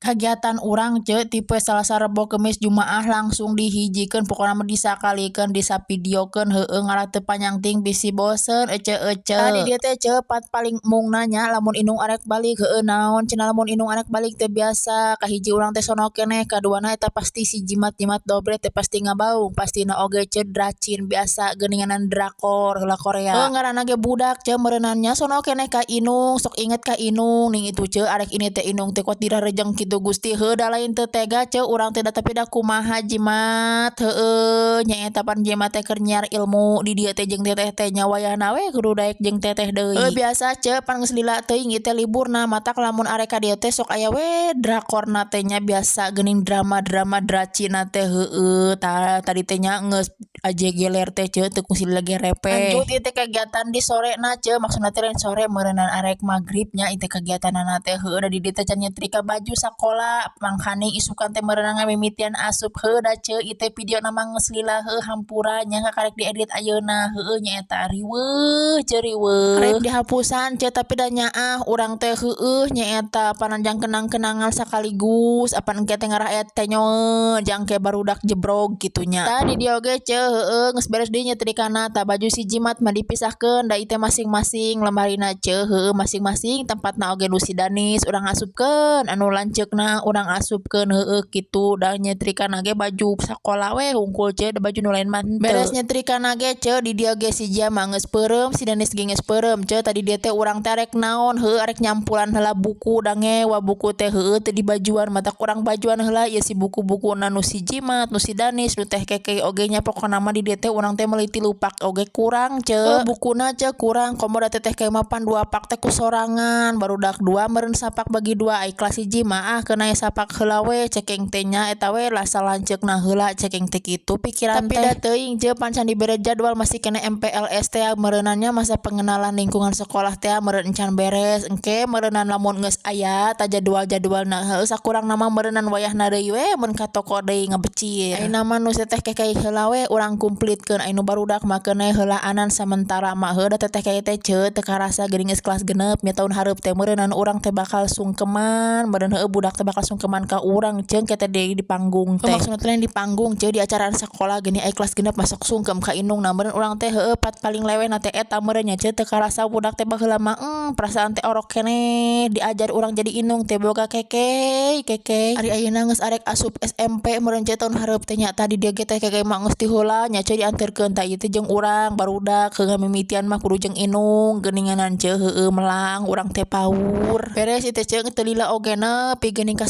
Kagiatan urang, ce, tipe Salasa, Rebo, Kemis, Jumaah langsung dihijikeun, pokona mah disakalikeun, disapidiokeun, heueuh, ngarah teu panjang ting bisi bosen, ece ece. Tadi dieu teh, ce, pat paling embungna nya lamun indung arek balik. Heueuh, naon cenah lamun indung arek balik teh biasa kahiji urang teh sono keneh, kaduana eta pasti si jimat-jimat dobret teh pasti ngabaung, pastina oge, ce, dracin biasa geuninganan drakor heula Korea. Heuh, ngaranna ge budak, ce, meureunan nya sono keneh ka indung, sok inget ka indung ning itu, ce, arek ini teh indung teh kuat dirarejeng kitu. Gusti, heuh, da lain teu tega, ce, urang teh da, tapi da kumaha jimat, heueuh, nya eta pan jimat teh keur nyiar ilmu di dieu teh jeung teteh teh nya, wayahna we kudu daek jeung teteh deui. Heuh, biasa, ce, pan geus lila teuing ieu teh liburna, matak lamun arek ka dieu teh sok aya we drakorna teh nya, biasa geuning drama-drama dracina teh. Heueuh, tah tadi teh nya geus aje geler teh, ce, teu kungsi lagi repe. Lanjut ieu teh kegiatan di sorena, ce, maksudna teh lain sore meureunnan, arek magrib nya ieu teh kegiatanana teh. Heueuh, da di dieu teh can nyetrika baju sakola, mangkani isukan teh meureunna ngamimitian asup. Heueuh da, ce, ieu teh videona mah geus lila, heueuh, hampura nya kakarek diedit ayeuna. Heueuh, nya eta riweuh, ce, riweuh, rek dihapusan, ce, tapi da nyaah urang teh. Heueuh, nya eta pananjang kenang-kenangan sekaligus, apan engke teh ngarah aya tenyoeun jang ke barudak jebrog kitu nya. Tah, di dieu oge, ce, heueuh, geus beres deui nyetrikana. Tah, baju si jimat mah dipisahkeun da ieu teh masing-masing lemarina, ce. Heueuh, masing-masing tempatna oge, nu si Danis urang asupkeun, anu lanceukna urang asupkeun, heueuh, kitu. Da nyetrikana ge baju sakola we hungkul, ce, da baju nu lain mah henteu. Beres nyetrikana ge, ce, di dieu ge si Jia mah geus peureum, si Danis ge geus peureum, ce. Tadi dieu teh urang teh arek naon? Heueuh, arek nyampulan heula buku, da ngewa buku teh, heueuh, teu dibajuan, matak urang bajuan heula ieu si buku-bukuna, nu si Jimat, nu si Danis, nu teh Keke oge nya. Pokona mah di dieu teh urang teh meuli tilu pak oge kurang, ce, bukuna, ce, kurang. Komo da teteh mah pan dua pak teh ku sorangan, barudak dua meureun sapak bagi dua. Ai kelas 1 mah, ah, keun aya sapak heula we cekeng teh nya, eta we lah salanceukna heula cekeng teh kitu pikiran teh. Tapi da teuing, ce, pan can dibere jadwal, masih keneh MPLS teh meureunan nya, masa pengenalan lingkungan sekolah teh meureun encan beres. Engke meureunan lamun geus aya ta jadwal-jadwalna, heueuh, sakurangna mah meureunan wayahna deui we mun ka toko deui ngebecir. Ayeuna mah nu teteh Keke heula we urang kumplitkeun, anu barudak mah keun heulaanan samentara mah. Heueuh, da teteh Keke teh, ce, teu karasa geuning geus kelas 6 nya. Tahun hareup teh meureunan urang teh bakal sungkeman meureun. Heueuh, budak teh bakal sungkeman ka urang, ceung teh di panggung teh, maksudna teh di panggung, ce, di acara sekolah geuning. Ai kelas 6 masuk sungkem ka indungna meureun urang teh. Heueuh, pat paling lewehna teh eta meureun nya, ce. Teu karasa budak teh baheula mah perasaan teh orok keneh diajar urang jadi indung teh boga keke keke, ari ayeuna geus arek asup SMP meureun, ce, tahun hareup teh nya. Tadi dia ge teh Keke mah geus ti heula nya, ce, dianterkeun. Tah, ieu teh jeung urang barudak heueuh mimitian mah kudu jeung indung geuninganan, ce. Heueuh, melang urang teh paur. Beres ieu teh, ce, teu lila oge nepi geuning ka.